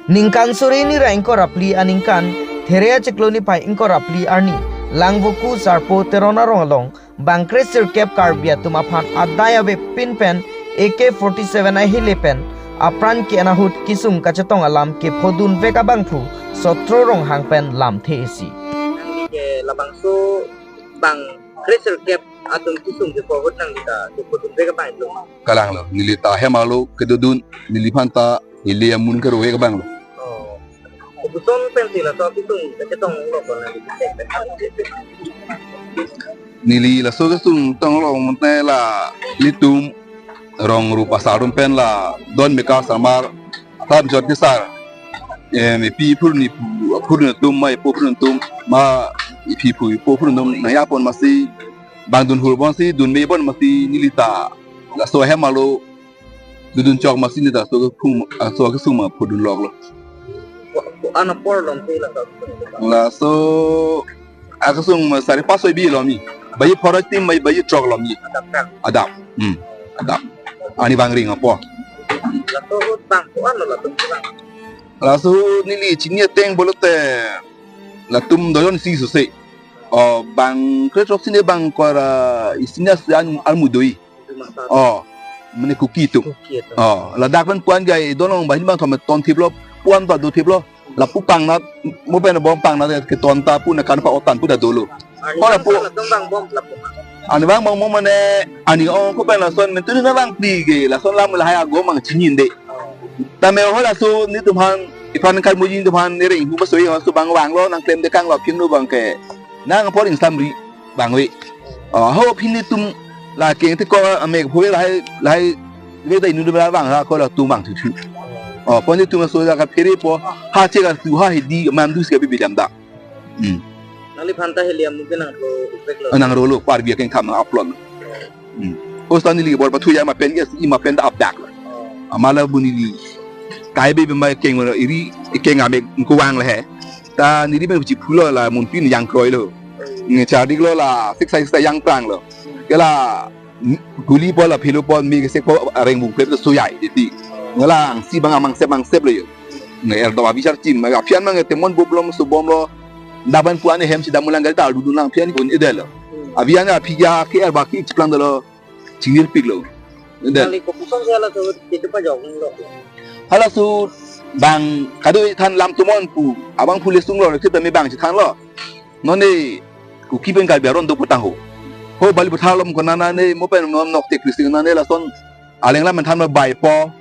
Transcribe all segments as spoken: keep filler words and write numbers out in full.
Ningkan suri ni ra ingkoi ra phli aningkan, There achiklo niphai ingkoi ra phli arni, Langvoku Sarpo Teron arong along, bang kresirkep Karbi atum aphan adai avepin pen A K forty-seven ahile pen apran ke-en ahut kesung kachetong alam kephodunvek abangphu Sotro Ronghang pen lamthe isi. Nangli ke labangso bang kresirkep atum kesung kepho ahut nangli ta kephodunvek abang lo. Kalang lo, neli ta hem arlo kedodun, neliphan ta ili amun kerovek abang lo. Oh. Kopuson pensi laso kesung kachetong lo ko nangli? Neli laso kesung tong lo mate la ilitum rong rupa sarum pen la don meka samar atam jot kesar. Em, epi phurni pu, phurni atum ma, epo phurni atum ma, epi phu, epo phurni atum nangyapo amatsi bang dunhur ponsi, dunme pon amatsi neli ta laso hem arlo dodun chok amatsi neli ta laso kesung, laso kesung ma phodun lok lo. Ko, ko-an apor lom te laso kesung? Laso akesung ma sari pas oi bi lo mi. Baji pharo tim, baji, baji throk lo mi. Adap kan? Adap. Hmm. Adap. Arni bang ring apor. Laso ahut bang ko-an lo latum kelang? Laso ahut neli chini ateng pulote latum doyon isi sose. Oh, bang krethrok sini bang kora isinya sian armudoi. Oh, mane Kuki atum. Kuki atum. Oh, ladak pen puan gai donong bang bang thom ton thip lo, puan ta do thip lo. Lapu pangnat, mo pen bom pangnat keton ta pu na kan pa otan pu ta dolo. Arni, oh, lapu bang latum bang bom lapu. Arni bang bom mo mane, arni ong ko pen lason menturi na bang pli ke, lason lam lahai agom bang chini de. Tame ho laso netum aphan, iphan kar muji netum aphan ne ring hu ba soi ho so bang vanglo, nangklemde kang lo phin lo bang ke. Nang apor ingsam ri bang ve. Oh, ho phin netum la keng te ko ame pho ve lahai, lahai ve ta inut bela bang ha ko latum bang thu thu. Oh, pon netum so ja kaphere po, ha che ka tu ha hidi man du se ka bi bidam da. Hmm. Nangliphan ta helium mungkin nang ro upek lo. Nang ro lo, Karbi akeng tham nang aplo. Hmm. Ostan neli bor pathu ya ma pen ke, ima pen ta apdak lo. Oh. Amala bu neli kai be bemba keng wala iri, keng ame ko vang le he. Ta neli ben chiphulo la mun pin yang kroi lo. Nge chardik lo la six size ta yang prang lo. Ke la guli po la philo po mi ke sek po areng bung plep suyai iti. Ngelang si bang amang sep mang sep lo yo. Nge er do abichar chim, ma aphian mang temon boblom subom lo. Daban puan hem si damulang gal ta dudun lang aphian kun edel lo. Abian aphi ya ke er ba ki chiplang dolo. Chingnir pik lo. Edel. Nangli kopuson si halaso ahut itu pajok lo? Halaso ahut bang kado than lam tumon pu. Abang phule sung lo, kita me bang si than lo. Non ne Kuki pen Karbi aron do putang ho. Ho Bali puthar lom konana ne mo pen non nok tek krising nane lason aleng lam than ma bai po.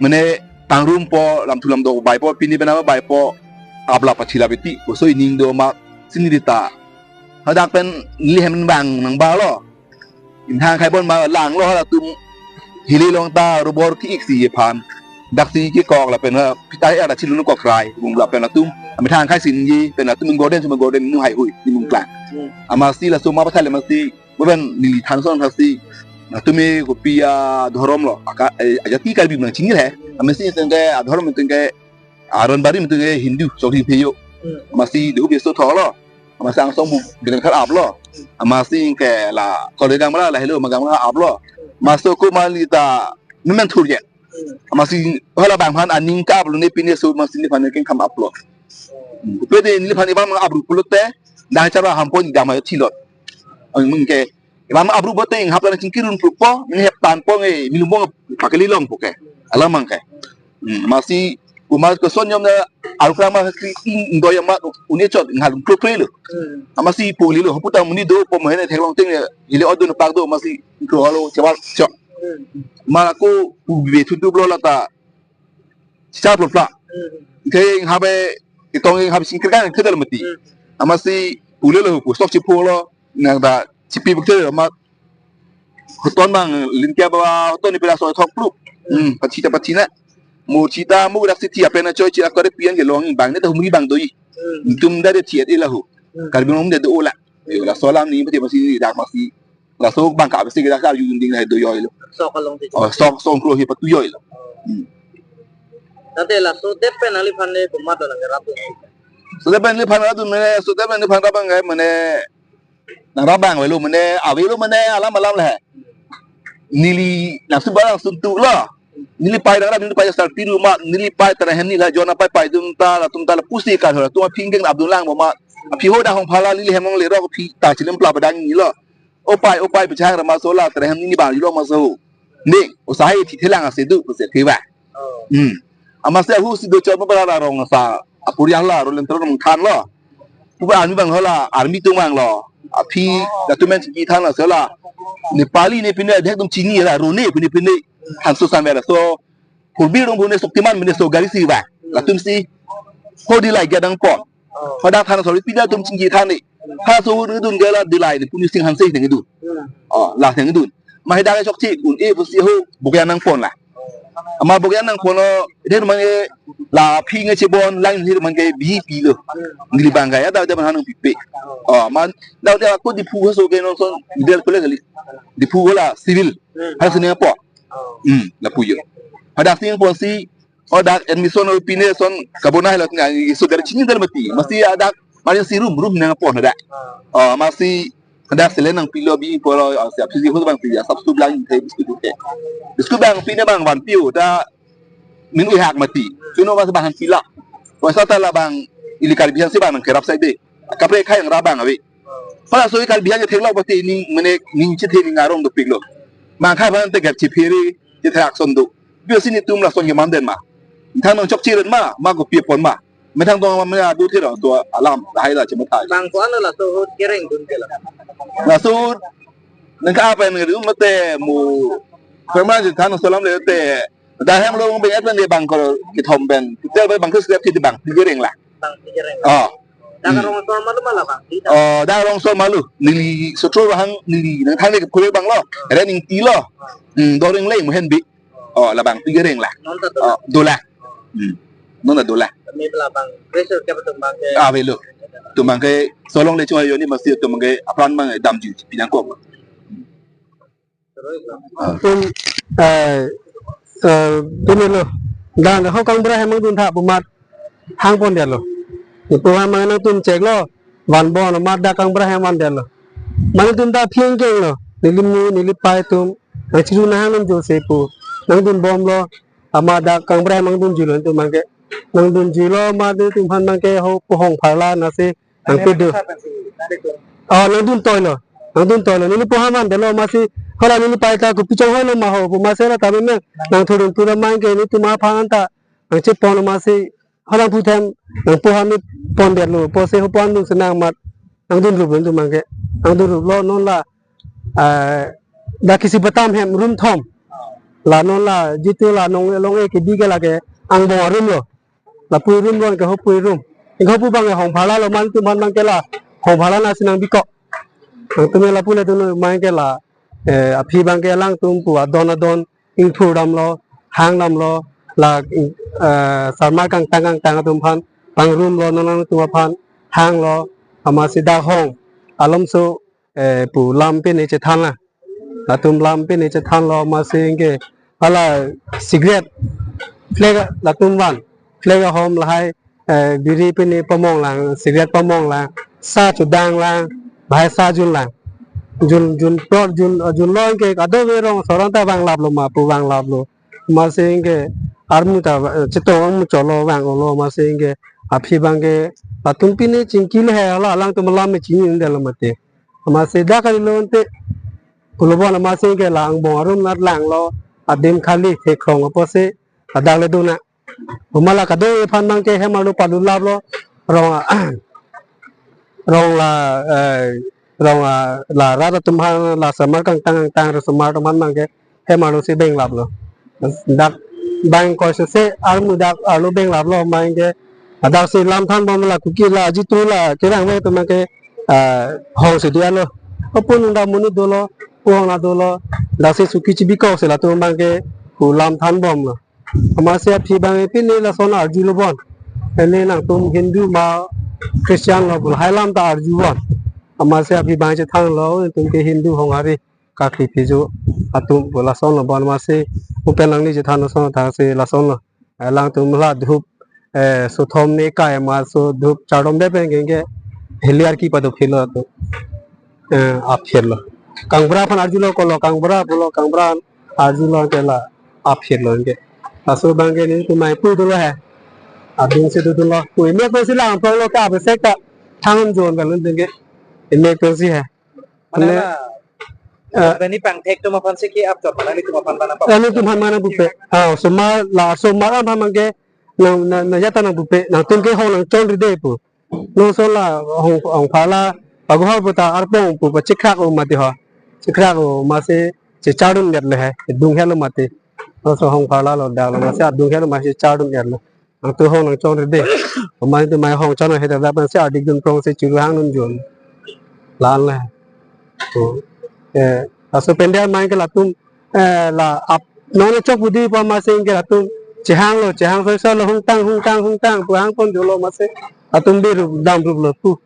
Mane tangrum po, lam thu lam do bai po, pini pen ma bai po. Apla pachila beti, ko soi ning do ma sini dita. Hadak pen neli hem bang nang ba lo. Inthang khai bon ma lang lo halatum hili long ta rubor ki ik si ye phan. Dak si ki kok lapen ha pita ya da chilun kok rai bung lapen latum. Ami thang khai sin ye pen latum golden suma golden nu hai hui ni mung klang. Hmm. Amatsi laso ma pathale amatsi bukan neli than son amatsi. Latum e kopi adhorom lo. Aka, eh, ajati Karbi mang chingil he. Amatsi tengke adhorom tengke aron barim tengke Hindu, sok Hindu pheyo. Hmm. Amatsi de ubi so tholo. Amatsi angsong bu bilang kar aplo. Amatsi ke la kole gamla la helo magamla aplo. Maso ko mali ta numen thur ye. Amatsi hala bang phan aning ka aplo ne pine so amatsi ne phan ke kam aplo. Pe de ne phan ibang apro pulote dah cara hampon idam ayo thilot. Ang mungke ibang apro bote ing hapla chingkirun pro po, ne hep tan po nge milum bong pakali long po ke. Alam mang ke. Hmm, amatsi uma ko son yom na alukra ma kri ing doya ma une chot ngal kro kre lo. Hmm. Amatsi puli lo, puta muni do po mo hene theklong teng hile odun pak do amatsi kro alo chewal chok. Hmm. Ma ko pu be thu tu blo lata. Char plot pla. Hmm. Ke ing habe itong ing habe singkir kan kedal mati. Hmm. Amatsi puli lo pu sok chipu lo nang da chipi bukte ma Hoton bang, linkia ba hoton ni pela so thok pluk. Hmm, pachita pachina. Mo chita mo dak si tia pena choi chira kore pian ke long bang ne ta humri bang doi. Hmm. Tum da de tiat ila hu. Hmm. Karbi nong de do ola. Yo, laso alam ni pati pasi dak pasi. Laso bang ka pasi dak ka yu ding do yoi lo. Sok along te. Oh, sok song kro hi patu yoi lo. Hmm. Tangte laso det pen nangliphan le komat lo nang rap. So det pen neliphan rap dun mene, so det pen neliphan rap bang gai mene. Nang rap bang avelo mene, avelo mene alam alam le. Neli nang sun ba nang sun tu lo. Neli pai dang ra, neli pai sar piru ma, neli pai tara hem ni la jona pai pai dum ta, la tum ta la pusi kan ho, la tum aphi ingkeng abdul lang bo ma. Aphi ho da hong phala neli hem ong le ro aphi ta chilim pla padang ni lo. O pai, o pai, pachang ra ma so la, tara hem ni bang lo ma so. Ni, o sa hai thi thelang ase du, ko se thi ba. Hmm. Amatsi ahu si do chot ma pala rong sa, apuri ahla, ro lentro rong than lo. Pu ba army bang hola, army tum bang lo. Aphi, la tum men chingki than lo, so la. Nepali ne pine, dek tum chini la, ro ne pine pine, han so san vera. So, purbi rong pune Shaktiman mene so gari si ba. La tum si, ho di lai gadang pon. Hadak than sorry pida tum chingki than ni. Ha so nangdun gala dilai ni puni sing hanse nangdun. Oh, la nangdun. Ma hadak chokche un-e pusi ho bukya nangpon la. Ama bukya nangpon lo, der mange la phi nge chebon lang hir mange B P lo. Ngli bang gaya da da man hanung pipe. Oh, man da da ko Diphu so ke non son del pole kali. Diphu la civil. Ha sini apa? Hmm, la puyo. Hadak sing pon si, oh, dak admission o pine son kabona helo nga isu dari chini dal mati. Amatsi hadak mari si room, room nangpon hadak. Oh, amatsi hadak selen nangpilo bi polo, oh, siap si ho bang pi, siap su blang the biscuit ke. Biscuit bang pine bang van piu ta min u hak mati. Suno mas bang han pila. Wasa ta la bang ili Karbi Anglong si bang nangkerap sai de. Kaprek khai yang ra bang ave. Pala so Karbi Anglong theklok pati ning mene ning chithe ning arong dopik lo. Mangkha bang te gap chipiri, chithak son do. Bio sini tum la son ke manden ma. Thang nang chokche ren ma, ma ko pie pon ma. Methang tong ma mena du thero to alam, hai la chemo thai. Bang ko ano la so hut kereng dun ke la. La so nang ka apa yang ngedu mate mu. Permanent thang so lam le te. Da hem lo bang et bang de bang ko kithom ben. Tel bang khus kiti bang, kereng la. Bang kereng. Oh. Da ka rong so malu mala bang. Oh, da rong so malu. Neli sotro bahang neli nang thang ke phure bang lo. Re ning ti lo. Hmm, doring le mu hen bi. Oh, la bang kereng la. Non ta dola. Oh, dola. Hmm. Non ta dola. Kami bela bang pressure ke betul bang ke. Ah, velo. Tum bang ke solong le chunga yoni masi tum bang ke apran bang dam ju pinang kok. Terus bang. Ah. Tum, eh, eh, pini lo. Dan ho kang bra hemang dun tha bumat hang pon dia lo. Ni pu hemang nangtum chek lo. Van bon ma da kang bra hemang dia lo. Mane tum ta phieng keng lo. Neli mu, neli pai tum. Nang chiru nang nang jo se pu. Nangdun bom lo. Ama da kang bra hemang dun ju lo tum bang ke. Nangdun ju lo ma de tum han bang ke ho pu hong pharla na se. Nang pe du. Oh, nangdun toi lo. Nangdun toi lo. Neli pu hemang dia lo amatsi. Hala neli pai ta ko pichong ho lo ma ho pu amatsi la ta me me. Nang thurun tu ra mang ke netum aphan ta. Nang chepon amatsi. Halang puthem, nang pu hami pon det lo, pusi ho pon dun senang mat, nangdun rup lo tum bang ke, nangdun rup lo non la, eh, da kisi batam hem room thom, la non la jitu la nong long e ke bi ke la ke angbong room lo, la pui room lo ke ho pui room, ke ho pu bang ke hong pharla lo mane tum han bang ke la, hong pharla na si nang bikok, nangtum la pu le dun bang ke la, eh, aphi bang ke alangtum pu adon adon, ingthur dam lo, hang dam lo, la, eh, sarmar kangtang kangtang atum aphan, pang room lo, non nangtum aphan, hang lo, amatsi dak hong, alom so, eh, pu lam pine chethan la, latum lam pine chethan lo, amatsi ke, hala cigarette, flag latum van, flag ahom lahai, eh, biri pine pamong lang, cigarette pamong lang, sa chudang lang, bahai sa jun lang. Jun, jun pro, jun, eh, jun lo ke kado ve rong so rong ta bang lap lo ma pu bang lap lo. Amatsi ke army ta, eh, chetong ang mucho lo bang lo amatsi ke aphi bang ke latum pine chingki le he la alangtum lam me chini nda lo mate. Amatsi da kali lo ante pulo bon amatsi ke la angbong room nat lang lo adim khali the khong apo se adak le dun na. Humala kado ephan bang ke hem arlo palu lap lo. Rong, rong la, eh, rong, ah, la rat atum aphan la sarmar kangtang kangtang ro sarmar atum aphan bang ke hem arlo si beng lap lo. Dak bang ko se se armu dak arlo beng lap lo bang ke. Adak si lam than bom la kuki la jitu la kerang ve atum bang ke, ah, hong si dia lo. Apun unda muni dolo, pu hong la dolo. Dak si suki chibi kok si latum bang ke pu lam than bom lo. Amatsi aphi bang pine lason arju lo bon. Pine nangtum Hindu ma Christian lo pu lahai lam ta arju bon. Amatsi aphi bang chethan lo, tum ke Hindu hong hari kakli piju atum pu lason lo bon amatsi. Upen nangli chethan lason ta si lason lo. Alangtum la dhup, eh, so thom ne kai ma so dhup chardom de pen ke ke heliar ki pado philo atum. Eh, aphir lo. Kang bra aphan arju lo ko lo, kang bra pulo, kang bra arju lo ke la. Aphi lo ke. Laso abang ke nelitum mai pu dolo he. Adung si dolo. Pu imek pensi lang pong lo ta besek ta. Thangnat jon kalun ke. Imek pensi he. Mane, eh, bani pangthek atum aphan si ke-ap chot, mane nelitum aphan mana apa? Nelitum aphan mana pupe. Ah, osomar la, osomar aphan abang ke nang, nang, nang jata nang pupe. Nangtum ke hong nangchonri de pu. Non ason la hong, hong pharla, pagohor puta arpong pu pachikrak o mati ho. Chikrak o masi chechardun det le he, dung helo mati. Non ason hong pharla lo dak lo masi adung helo masi chardun det lo. Nangtum hong nangchonri de. Mane nelitum mai hong chon he dak pensi adik dun prong si churu hang nun jon. La-an le. To, eh, laso pandal abang ke latum, eh, la ap, non chok budi pa masi ke latum chehang lo, chehang soi soi lo hungtang, hungtang, hungtang, pu hang pon dolo masi. Latum birup, damrup lo pu.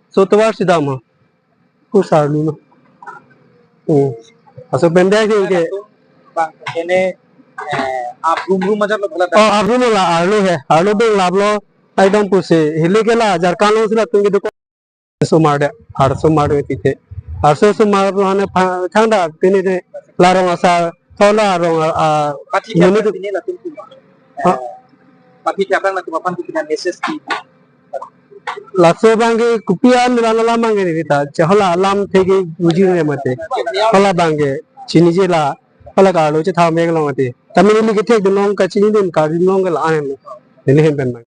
So tovar si dam ho. Pu sarlu lo. Hmm. Laso pandal ke, ke. Bang, kene, eh, aprum rum aja lo bhala. Oh, aprum la arlo he. Arlo dong lap lo. Ekdom pusi. Hili ke la, jarkan lo si latum ke dukon. Osomar de, arosomar de tite. Arosomar lo hane pha-, thangta pini de la rong asar, thola rong a, a, Pathi unit aphan pini latum pu. Ah. Eh, pathi aphan latum aphan pu pini message di. Laso abang ke kopi an la la lam abang ke neli ta. Che hola lam thek ke uji ne mati. Hola abang ke chiniji la, hola karlo chethang mek long mati. Tame neli kethek dun long kachini dun kardun long ke la-an. Neli hem pen abang.